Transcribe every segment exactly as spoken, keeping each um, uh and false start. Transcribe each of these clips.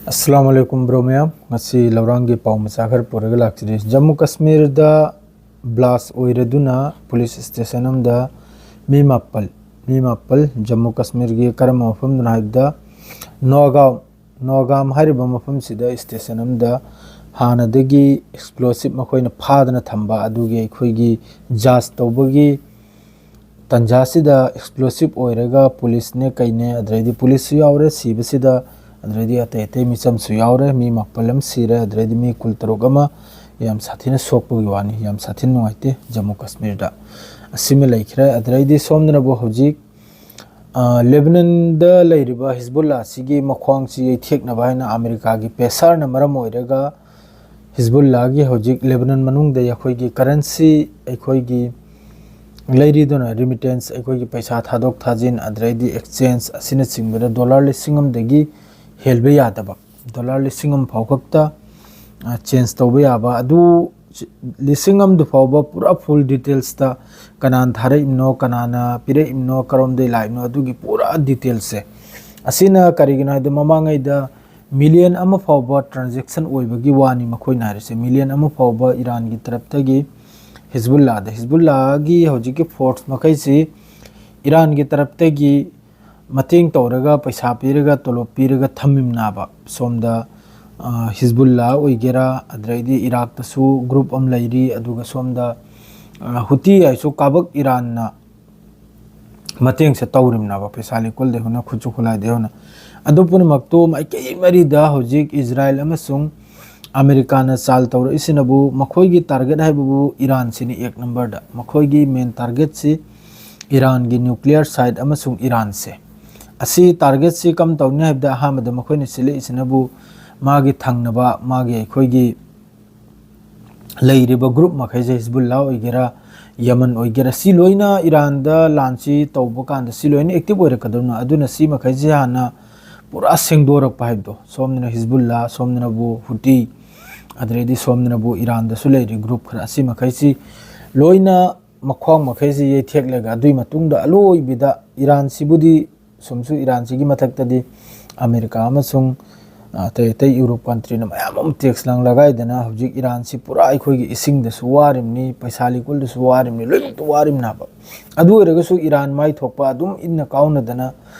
ꯑꯁꯂꯥꯃꯨ ꯑꯂꯥꯏꯀꯨꯝ bro ꯃꯌꯥꯝ꯫ ꯉꯁꯤ ꯂꯧꯔꯥꯡꯒꯤ ꯄꯥꯎ ꯃꯆꯥ ꯈꯔ ꯄꯨꯔꯒ ꯂꯥꯛꯆꯔꯤ꯫ ꯖꯝꯃꯨ ꯀꯥꯁꯃꯤꯔꯗ ꯕ꯭ꯂꯥꯁ ꯑꯣꯏꯔꯗꯨꯅ ꯄꯨꯂꯤꯁ ꯁ꯭ꯇꯦꯁꯟ ꯑꯃꯗ ꯃꯤ ꯃꯥꯄꯜ, ꯃꯤ ꯃꯥꯄꯜ ꯖꯝꯃꯨ ꯀꯥꯁꯃꯤꯔꯒꯤ ꯀꯔꯝꯕ ꯃꯐꯝꯗꯅꯣ ꯍꯥꯏꯕꯗ ꯅꯣꯒꯥꯝ, ꯅꯣꯒꯥꯝ ꯍꯥꯏꯔꯤꯕ ꯃꯐꯝꯁꯤꯗ ꯁ꯭ꯇꯦꯁꯟ ꯑꯃꯗ ꯍꯥꯟꯅꯗꯒꯤ ꯑꯦꯛꯁꯄ꯭ꯂꯣꯁꯤꯞ ꯃꯈꯣꯏꯅ ꯐꯥꯗꯅ ꯊꯝꯕ ꯑꯗꯨꯒꯤ ꯑꯩꯈꯣꯏꯒꯤ ꯖꯥꯁ ꯇꯧꯕꯒꯤ ꯇꯟꯖꯥꯁꯤꯗ ꯑꯦꯛꯁꯄ꯭ꯂꯣꯁꯤꯞ ꯑꯣꯏꯔꯒ ꯄꯨꯂꯤꯁꯅꯦ ꯀꯩꯅꯦ, ꯑꯗꯨꯗꯩꯗꯤ ꯄꯨꯂꯤꯁꯁꯨ ꯌꯥꯎꯔꯦ ꯁꯤꯕꯁꯤꯗ, ꯑꯗꯨꯗꯩꯗꯤ ꯑꯇꯩ ꯑꯇꯩ ꯃꯤꯆꯝꯁꯨ ꯌꯥꯎꯔꯦ, ꯃꯤ ꯃꯥꯄꯜ ꯑꯃ ꯁꯤꯔꯦ, ꯑꯗꯨꯗꯩꯗꯤ ꯃꯤ ꯀꯨꯟꯇꯔꯨꯛ ꯑꯃ ꯌꯥꯝ ꯁꯥꯊꯤꯅ ꯁꯣꯛꯄꯒꯤ ꯋꯥꯅꯤ, ꯌꯥꯝ ꯁꯥꯊꯤꯅ ꯅꯨꯡꯉꯥꯏꯇꯦ ꯖꯝꯃꯨ ꯀꯥꯁꯃꯤꯔꯗ꯫ ꯑꯁꯤꯃ ꯂꯩꯈ꯭ꯔꯦ꯫ ꯑꯗꯨꯗꯩꯗꯤ ꯁꯣꯝꯗꯅꯕꯨ ꯍꯧꯖꯤꯛ, ꯑ, ꯂꯦꯕꯅꯟꯗ ꯂꯩꯔꯤꯕ ꯍꯤꯖꯕꯨꯜꯂꯥ ꯑꯁꯤꯒꯤ ꯃꯈ꯭ꯋꯥꯡꯁꯤ ꯌꯩꯊꯦꯛꯅꯕ ꯍꯥꯏꯅ ꯑꯃꯦꯔꯤꯀꯥꯒꯤ ꯄꯦꯁꯥꯔꯅ ꯃꯔꯝ ꯑꯣꯏꯔꯒ ꯍꯤꯖꯕꯨꯜꯂꯥꯒꯤ ꯍꯧꯖꯤꯛ ꯂꯦꯕꯅꯟ ꯃꯅꯨꯡꯗ ꯑꯩꯈꯣꯏꯒꯤ ꯀꯔꯦꯟꯁꯤ, ꯑꯩꯈꯣꯏꯒꯤ ꯂꯩꯔꯤꯗꯨꯅ ꯔꯤꯃꯤꯇꯦꯟꯁ, ꯑꯩꯈꯣꯏꯒꯤ ꯄꯩꯁꯥ ꯊꯥꯗꯣꯛ ꯊꯥꯖꯤꯟ, ꯑꯗꯨꯗꯩꯗꯤ ꯑꯦꯛꯁꯆꯦꯟꯖ ꯑꯁꯤꯅꯆꯤꯡꯕꯗ ꯗꯣꯂꯔ ꯂꯤꯁꯤꯡ ꯑꯃꯗꯒꯤ ꯍꯦꯜꯕ ꯌꯥꯗꯕ, ꯗꯣꯂꯔ ꯂꯤꯁꯤꯡ ꯑꯃ ꯐꯥꯎ ꯈꯛꯇ, ꯑ, ꯆꯦꯟꯖ ꯇꯧꯕ ꯌꯥꯕ, ꯑꯗꯨ ꯂꯤꯁꯤꯡ ꯑꯃꯗꯨ ꯐꯥꯎꯕ ꯄꯨꯔꯥ ꯐꯨꯜ ꯗꯤꯇꯦꯜꯁꯇ ꯀꯅꯥꯅ ꯊꯥꯔꯛꯏꯕꯅꯣ, ꯀꯅꯥꯅ ꯄꯤꯔꯛꯏꯕꯅꯣ, ꯀꯔꯣꯝꯗꯒꯤ ꯂꯥꯛꯏꯕꯅꯣ, ꯑꯗꯨꯒꯤ ꯄꯨꯔꯥ ꯗꯤꯇꯦꯜꯁꯁꯦ꯫ ꯑꯁꯤꯅ ꯀꯔꯤꯒꯤꯅꯣ ꯍꯥꯏꯗꯤ ꯃꯃꯥꯡꯉꯩꯗ ꯃꯤꯂꯤꯌꯟ ꯑꯃ ꯐꯥꯎꯕ ꯇ꯭ꯔꯥꯟꯖꯦꯛꯁꯟ ꯑꯣꯏꯕꯒꯤ ꯋꯥꯅꯤ ꯃꯈꯣꯏꯅ ꯍꯥꯏꯔꯤꯁꯦ꯫ ꯃꯤꯂꯤꯌꯟ ꯑꯃ ꯐꯥꯎꯕ ꯏꯔꯥꯟꯒꯤ ꯇꯔꯞꯇꯒꯤ ꯍꯤꯖꯕꯨꯜꯂꯥꯗ, ꯍꯤꯖꯕꯨꯜꯂꯥꯒꯤ ꯍꯧꯖꯤꯛꯀꯤ ꯐꯣꯔꯁ ꯃꯈꯩꯁꯤ ꯏꯔꯥꯟꯒꯤ ꯇꯔꯞꯇꯒꯤ ꯃꯇꯦꯡ ꯇꯧꯔꯒ, ꯄꯩꯁꯥ ꯄꯤꯔꯒ, ꯇꯣꯂꯣꯞ ꯄꯤꯔꯒ ꯊꯝꯃꯤꯝꯅꯥꯕ꯫ ꯁꯣꯝꯗ, ꯑ, ꯍꯤꯖꯕꯨꯜꯂꯥ ꯑꯣꯏꯒꯦꯔꯥ, ꯑꯗꯨꯗꯩꯗꯤ ꯏꯔꯥꯛꯇꯁꯨ ꯒ꯭ꯔꯨꯞ ꯑꯃ ꯂꯩꯔꯤ, ꯑꯗꯨꯒ ꯁꯣꯝꯗ, ꯑ, ꯍꯨꯇꯤ ꯍꯥꯏꯁꯨ ꯀꯥꯕꯛ ꯏꯔꯥꯟꯅ ꯃꯇꯦꯡꯁꯦ ꯇꯧꯔꯤꯝꯅꯦꯕ, ꯄꯩꯁꯥ ꯂꯩꯀꯣꯜꯗꯩ ꯍꯧꯅ, ꯈꯨꯠꯁꯨ ꯈꯨꯠꯂꯥꯏꯗꯩ ꯍꯧꯅ꯫ ꯑꯗꯨ ꯄꯨꯝꯅꯃꯛꯇꯨ ꯃꯥꯏꯀꯩ ꯃꯔꯤꯗ ꯍꯧꯖꯤꯛ ꯏꯖꯔꯥꯏꯜ ꯑꯃꯁꯨꯡ ꯑꯃꯦꯔꯤꯀꯥꯅ ꯆꯥꯜ ꯇꯧꯔꯛꯏꯁꯤꯅꯕꯨ, ꯃꯈꯣꯏꯒꯤ ꯇꯥꯔꯒꯦꯠ ꯍꯥꯏꯕꯕꯨ ꯏꯔꯥꯟꯁꯤꯅꯤ, ꯑꯦꯛ ꯅꯝꯕꯔꯗ꯫ ꯃꯈꯣꯏꯒꯤ ꯃꯦꯟ ꯇꯥꯔꯒꯦꯠꯁꯤ ꯏꯔꯥꯟꯒꯤ ꯅ꯭ꯌꯨꯀ꯭ꯂꯤꯌꯔ ꯁꯥꯏꯠ ꯑꯃꯁꯨꯡ ꯏꯔꯥꯟꯁꯦ꯫ ꯑꯁꯤ ꯇꯥꯔꯒꯦꯠꯁꯤ ꯀꯝ ꯇꯧꯅꯤ ꯍꯥꯏꯕꯗ, ꯑꯍꯥꯟꯕꯗ ꯃꯈꯣꯏꯅ ꯁꯤꯜꯂꯛꯏꯁꯤꯅꯕꯨ ꯃꯥꯒꯤ ꯊꯪꯅꯕ, ꯃꯥꯒꯤ ꯑꯩꯈꯣꯏꯒꯤ ꯂꯩꯔꯤꯕ ꯒ꯭ꯔꯨꯞ ꯃꯈꯩꯁꯦ, ꯍꯤꯖꯕꯨꯜꯂꯥ ꯑꯣꯏꯒꯦꯔꯥ, ꯌꯃꯟ ꯑꯣꯏꯒꯦꯔꯥ, ꯁꯤ ꯂꯣꯏꯅ ꯏꯔꯥꯟꯗ ꯂꯥꯟꯁꯤ ꯇꯧꯕ ꯀꯥꯟꯗ ꯁꯤ ꯂꯣꯏꯅ ꯑꯦꯛꯇꯤꯚ ꯑꯣꯏꯔꯛꯀꯗꯧꯅ꯫ ꯑꯗꯨꯅ ꯁꯤ ꯃꯈꯩꯁꯦ ꯍꯥꯟꯅ ꯄꯨꯔꯥ ꯁꯦꯡꯗꯣꯔꯛꯄ ꯍꯥꯏꯕꯗꯣ, ꯁꯣꯝꯗꯅ ꯍꯤꯖꯕꯨꯜꯂꯥ, ꯁꯣꯝꯗꯅꯕꯨ ꯍꯨꯇꯤ, ꯑꯗꯨꯗꯩꯗꯤ ꯁꯣꯝꯗꯅꯕꯨ ꯏꯔꯥꯟꯗꯁꯨ ꯂꯩꯔꯤ ꯒ꯭ꯔꯨꯞ ꯈꯔ, ꯑꯁꯤ ꯃꯈꯩꯁꯤ ꯂꯣꯏꯅ ꯃꯈꯣꯡ ꯃꯈꯩꯁꯤ ꯌꯩꯊꯦꯛꯂꯒ, ꯑꯗꯨꯒꯤ ꯃꯇꯨꯡꯗ ꯑꯂꯣꯏꯕꯤꯗ ꯏꯔꯥꯟꯁꯤꯕꯨꯗꯤ, ꯁꯨꯝꯁꯨ ꯏꯔꯥꯟꯁꯤꯒꯤ ꯃꯊꯛꯇꯗꯤ ꯑꯃꯦꯔꯤꯀꯥ ꯑꯃꯁꯨꯡ, ꯑꯇꯩ ꯑꯇꯩ ꯌꯨꯔꯣꯞ ꯀꯟꯇ꯭ꯔꯤꯅ ꯃꯌꯥꯝ ꯑꯃ ꯇꯦꯛꯁ ꯂꯪ ꯂꯒꯥꯏꯗꯅ ꯍꯧꯖꯤꯛ ꯏꯔꯥꯟꯁꯤ ꯄꯨꯔꯥ ꯑꯩꯈꯣꯏꯒꯤ ꯏꯁꯤꯡꯗꯁꯨ ꯋꯥꯔꯤꯕꯅꯤ, ꯄꯩꯁꯥ ꯂꯤꯀꯨꯜꯗꯁꯨ ꯋꯥꯔꯤꯕꯅꯤ, ꯂꯣꯏꯅꯃꯛꯇ ꯋꯥꯔꯤꯕꯅꯦꯕ꯫ ꯑꯗꯨ ꯑꯣꯏꯔꯒꯁꯨ ꯏꯔꯥꯟ ꯃꯥꯏ ꯊꯣꯛꯄ ꯑꯗꯨꯝ ꯏꯟꯅ ꯀꯥꯎꯅꯗꯅ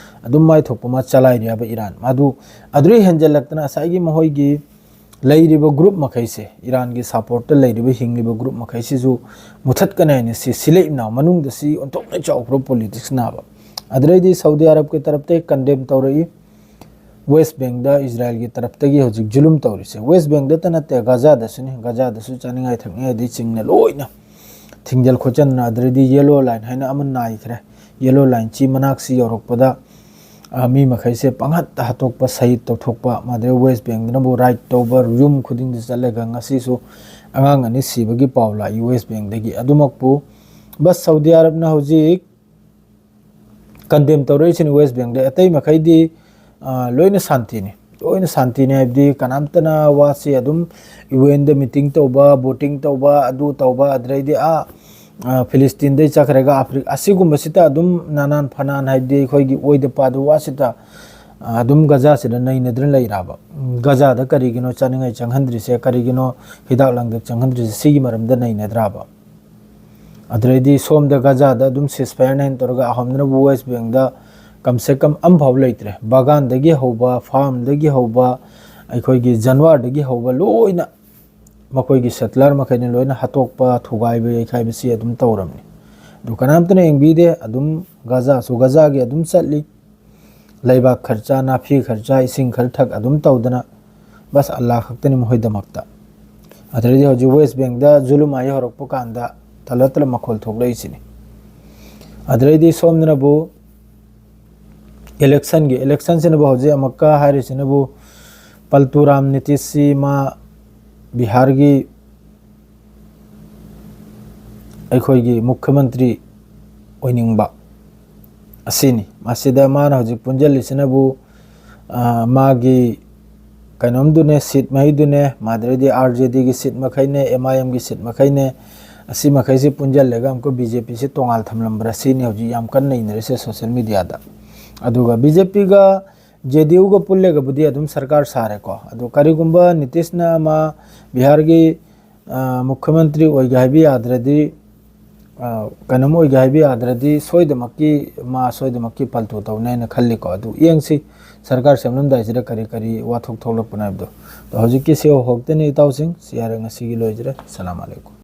ꯑꯗꯨꯝ ꯃꯥꯏ ꯊꯣꯛꯄ ꯑꯃ ꯆꯂꯥꯏꯔꯤꯕ ꯏꯔꯥꯟ꯫ ꯃꯗꯨ ꯑꯗꯨꯗꯩ ꯍꯦꯟꯖꯜꯂꯛꯇꯅ ꯉꯁꯥꯏꯒꯤ ꯃꯈꯣꯏꯒꯤ ꯂꯩꯔꯤꯕ ꯒ꯭ꯔꯨꯞ ꯃꯈꯩꯁꯦ, ꯏꯔꯥꯟꯒꯤ ꯁꯄꯣꯔꯠꯇ ꯂꯩꯔꯤꯕ ꯍꯤꯡꯂꯤꯕ ꯒ꯭ꯔꯨꯞ ꯃꯈꯩꯁꯤꯁꯨ ꯃꯨꯊꯠꯀꯅꯤ ꯍꯥꯏꯅ ꯁꯤ ꯁꯤꯂꯦꯛꯅ ꯃꯅꯨꯡꯗ ꯁꯤ ꯑꯣꯟꯊꯣꯛꯅ ꯆꯥꯎꯈ꯭ꯔꯕ ꯄꯣꯂꯤꯇꯤꯛꯁꯅꯦꯕ꯫ ꯑꯗꯨꯗꯩꯗꯤ ꯁꯥꯎꯗꯤ ꯑꯔꯕꯀꯤ ꯇꯔꯞꯇ ꯀꯟꯗꯦꯝ ꯇꯧꯔꯛꯏ, ꯋꯦꯁ ꯕꯦꯡꯗ ꯏꯖꯔꯥꯏꯜꯒꯤ ꯇꯔꯞꯇꯒꯤ ꯍꯧꯖꯤꯛ ꯖꯨꯂꯨꯝ ꯇꯧꯔꯤꯁꯦ꯫ ꯋꯦꯁ ꯕꯦꯡꯗꯇ ꯅꯠꯇꯦ, ꯒꯖꯥꯗꯁꯨꯅꯤ꯫ ꯒꯖꯥꯗꯁꯨ ꯆꯥꯅꯤꯡꯉꯥꯏ ꯊꯛꯅꯤꯡꯉꯥꯏꯗꯤ ꯆꯤꯡꯅ ꯂꯣꯏꯅ ꯊꯤꯡꯖꯤꯜ ꯈꯣꯠꯆꯟꯅ, ꯑꯗꯨꯗꯩꯗꯤ ꯌꯦꯂꯣ ꯂꯥꯏꯟ ꯍꯥꯏꯅ ꯑꯃ ꯅꯥꯏꯈ꯭ꯔꯦ꯫ ꯌꯦꯂꯣ ꯂꯥꯏꯟꯁꯤ ꯃꯅꯥꯛꯁꯤ ꯌꯧꯔꯛꯄꯗ, ꯑ, ꯃꯤ ꯃꯈꯩꯁꯦ ꯄꯪꯍꯠꯇ ꯍꯥꯠꯇꯣꯛꯄ, ꯁꯍꯤꯗ ꯇꯧꯊꯣꯛꯄ, ꯃꯗꯨꯗꯩ ꯋꯦꯁ ꯕꯦꯡꯗꯅꯕꯨ ꯔꯥꯏꯠ ꯇꯧꯕ, ꯌꯨꯝ ꯈꯨꯗꯤꯡꯗ ꯆꯠꯂꯒ ꯉꯁꯤꯁꯨ ꯑꯉꯥꯡ ꯑꯅꯤ ꯁꯤꯕꯒꯤ ꯄꯥꯎ ꯂꯥꯛꯏ ꯋꯦꯁ ꯕꯦꯡꯗꯒꯤ꯫ ꯑꯗꯨꯃꯛꯄꯨ ꯕꯁ ꯁꯥꯎꯗꯤ ꯑꯔꯕꯅ ꯍꯧꯖꯤꯛ ꯀꯟꯗꯦꯝ ꯇꯧꯔꯛꯏꯁꯤꯅꯤ ꯋꯦꯁ ꯕꯦꯡꯗ꯫ ꯑꯇꯩ ꯃꯈꯩꯗꯤ, ꯑ, ꯂꯣꯏꯅ ꯁꯥꯟꯇꯤꯅꯤ, ꯂꯣꯏꯅ ꯁꯥꯟꯇꯤꯅꯤ ꯍꯥꯏꯕꯗꯤ ꯀꯅꯥꯝꯇꯅ ꯋꯥꯁꯤ ꯑꯗꯨꯝ ꯌꯨ ꯑꯦꯟꯗ ꯃꯤꯇꯤꯡ ꯇꯧꯕ, ꯚꯣꯇꯤꯡ ꯇꯧꯕ, ꯑꯗꯨ ꯇꯧꯕ, ꯑꯗꯨꯗꯩꯗꯤ, ꯑ, ꯑ, ꯐꯤꯂꯤꯁꯇꯤꯟꯗꯩ ꯆꯠꯈ꯭ꯔꯒ ꯑꯐ꯭ꯔꯤꯀꯥ, ꯑꯁꯤꯒꯨꯝꯕꯁꯤꯗ ꯑꯗꯨꯝ ꯅꯅꯥꯟ ꯐꯅꯥꯟ ꯍꯥꯏꯕꯗꯤ ꯑꯩꯈꯣꯏꯒꯤ ꯑꯣꯏꯗ ꯄꯥꯗ ꯋꯥꯁꯤꯗ, ꯑ, ꯑꯗꯨꯝ ꯒꯖꯥꯁꯤꯗ ꯅꯩꯅꯗꯨꯅ ꯂꯩꯔꯕ꯫ ꯒꯖꯥꯗ ꯀꯔꯤꯒꯤꯅꯣ ꯆꯥꯅꯤꯡꯉꯥꯏ ꯆꯪꯍꯟꯗ꯭ꯔꯤꯁꯦ, ꯀꯔꯤꯒꯤꯅꯣ ꯍꯤꯗꯥꯛ ꯂꯥꯡꯊꯛ ꯆꯪꯍꯟꯗ꯭ꯔꯤꯁꯦ, ꯁꯤꯒꯤ ꯃꯔꯝꯗ ꯅꯩꯅꯗ꯭ꯔꯕ꯫ ꯑꯗꯨꯗꯩꯗꯤ ꯁꯣꯝꯗ ꯒꯖꯥꯗ ꯑꯗꯨꯝ ceasefire ꯍꯥꯏꯅ ꯇꯧꯔꯒ ꯑꯍꯣꯝꯗꯅꯕꯨ ꯋꯦꯁ ꯕꯦꯡꯗ ꯀꯝꯁꯦ ꯀꯝ ꯑꯃꯐꯥꯎ ꯂꯩꯇ꯭ꯔꯦ꯫ ꯕꯒꯥꯟꯗꯒꯤ ꯍꯧꯕ, ꯐꯥꯔꯝꯗꯒꯤ ꯍꯧꯕ, ꯑꯩꯈꯣꯏꯒꯤ ꯖꯟꯋꯥꯔꯗꯒꯤ ꯍꯧꯕ ꯂꯣꯏꯅ ꯃꯈꯣꯏꯒꯤ ꯁꯦꯇꯂꯔ ꯃꯈꯩꯅ ꯂꯣꯏꯅ ꯍꯥꯠꯇꯣꯛꯄ, ꯊꯨꯒꯥꯏꯕ, ꯌꯩꯈꯥꯏꯕꯁꯤ ꯑꯗꯨꯝ ꯇꯧꯔꯝꯃꯤ꯫ ꯑꯗꯨ ꯀꯅꯥꯝꯇꯅ ꯌꯦꯡꯕꯤꯗꯦ꯫ ꯑꯗꯨꯝ ꯒꯖꯥꯁꯨ ꯒꯖꯥꯒꯤ ꯑꯗꯨꯝ ꯆꯠꯂꯤ꯫ ꯂꯩꯕꯥꯛ ꯈꯔ ꯆꯥ, ꯅꯥꯄꯤ ꯈꯔ ꯆꯥ, ꯏꯁꯤꯡ ꯈꯔ ꯊꯛ ꯑꯗꯨꯝ ꯇꯧꯗꯅ ꯕꯁ ꯑꯜꯂꯥ ꯈꯛꯇꯅꯤ ꯃꯈꯣꯏꯗꯃꯛꯇ꯫ ꯑꯗꯨꯗꯩꯗꯤ ꯍꯧꯖꯤꯛ ꯋꯦꯁ ꯕꯦꯡꯗ ꯖꯨꯂꯨꯝ ꯍꯥꯏ ꯍꯧꯔꯛꯄ ꯀꯥꯟꯗ ꯇꯂ ꯇꯂ ꯃꯈꯣꯜ ꯊꯣꯛꯂꯛꯏꯁꯤꯅꯤ꯫ ꯑꯗꯨꯗꯩꯗꯤ ꯁꯣꯝꯗꯅꯕꯨ ꯏꯂꯦꯛꯁꯟꯒꯤ, ꯏꯂꯦꯛꯁꯟꯁꯤꯅꯕꯨ ꯍꯧꯖꯤꯛ ꯑꯃꯨꯛꯀ ꯍꯥꯏꯔꯤꯁꯤꯅꯕꯨ ꯄꯜꯇꯨ ꯔꯥꯝ ꯅꯤꯇꯤꯁꯁꯤ ꯃꯥ ꯕꯤꯍꯥꯔꯒꯤ ꯑꯩꯈꯣꯏꯒꯤ ꯃꯨꯈ꯭ꯌ ꯃꯟꯇ꯭ꯔꯤ ꯑꯣꯏꯅꯤꯡꯕ ꯑꯁꯤꯅꯤ꯫ ꯃꯁꯤꯗ ꯃꯥꯅ ꯍꯧꯖꯤꯛ ꯄꯨꯟꯁꯤꯜꯂꯤꯁꯤꯅꯕꯨ, ꯑ, ꯃꯥꯒꯤ ꯀꯩꯅꯣꯝꯗꯨꯅꯦ, ꯁꯤꯠ ꯃꯍꯩꯗꯨꯅꯦ, ꯃꯥꯗ꯭ꯔꯗꯤ ꯑꯥꯔ ꯖꯦ ꯗꯤꯒꯤ ꯁꯤꯠ ꯃꯈꯩꯅꯦ, ꯑꯦꯝ ꯑꯥꯏ ꯑꯦꯝꯒꯤ ꯁꯤꯠ ꯃꯈꯩꯅꯦ, ꯑꯁꯤ ꯃꯈꯩꯁꯤ ꯄꯨꯟꯁꯤꯜꯂꯒ ꯑꯃꯨꯛꯀ ꯕꯤ ꯖꯦ ꯄꯤꯁꯤ ꯇꯣꯉꯥꯟ ꯊꯝꯂꯝꯕ꯭ꯔꯥ? ꯁꯤꯅꯤ ꯍꯧꯖꯤꯛ ꯌꯥꯝ ꯀꯟꯅ ꯅꯩꯅꯔꯤꯁꯦ ꯁꯣꯁꯦꯜ ꯃꯤꯗꯤꯌꯥꯗ꯫ ꯑꯗꯨꯒ ꯕꯤ ꯖꯦ ꯄꯤꯒ ꯖꯦ ꯗꯤ ꯌꯨꯒ ꯄꯨꯜꯂꯒꯕꯨꯗꯤ ꯑꯗꯨꯝ ꯁꯔꯀꯥꯔ ꯁꯥꯔꯦꯀꯣ꯫ ꯑꯗꯣ ꯀꯔꯤꯒꯨꯝꯕ ꯅꯤꯇꯤꯁꯅ ꯃꯥ ꯕꯤꯍꯥꯔꯒꯤ, ꯑ, ꯃꯨꯈ꯭ꯌ ꯃꯟꯇ꯭ꯔꯤ ꯑꯣꯏꯒꯦ ꯍꯥꯏꯕ ꯌꯥꯗ꯭ꯔꯗꯤ, ꯑ, ꯀꯩꯅꯣꯝ ꯑꯣꯏꯒꯦ ꯍꯥꯏꯕ ꯌꯥꯗ꯭ꯔꯗꯤ ꯁꯣꯏꯗꯃꯛꯀꯤ, ꯃꯥ ꯁꯣꯏꯗꯃꯛꯀꯤ ꯄꯜꯇꯨ ꯇꯧꯅꯤ ꯍꯥꯏꯅ ꯈꯜꯂꯤꯀꯣ꯫ ꯑꯗꯨ ꯌꯦꯡꯁꯤ ꯁꯔꯀꯥꯔ ꯁꯦꯝꯂꯝꯗꯥꯏꯁꯤꯗ ꯀꯔꯤ ꯀꯔꯤ ꯋꯥꯊꯣꯛ ꯊꯣꯛꯂꯛꯄꯅꯣ ꯍꯥꯏꯕꯗꯣ꯫ ꯑꯗꯣ ꯍꯧꯖꯤꯛꯀꯤ ꯁꯤ ꯍꯧꯔꯛꯇꯅꯤ ꯏꯇꯥꯎꯁꯤꯡ꯫ ꯁꯤ ꯌꯥꯔꯦ, ꯉꯁꯤꯒꯤ ꯂꯣꯏꯖꯔꯦ꯫ ꯁꯂꯥꯝ ꯑꯂꯩꯀꯨꯝ꯫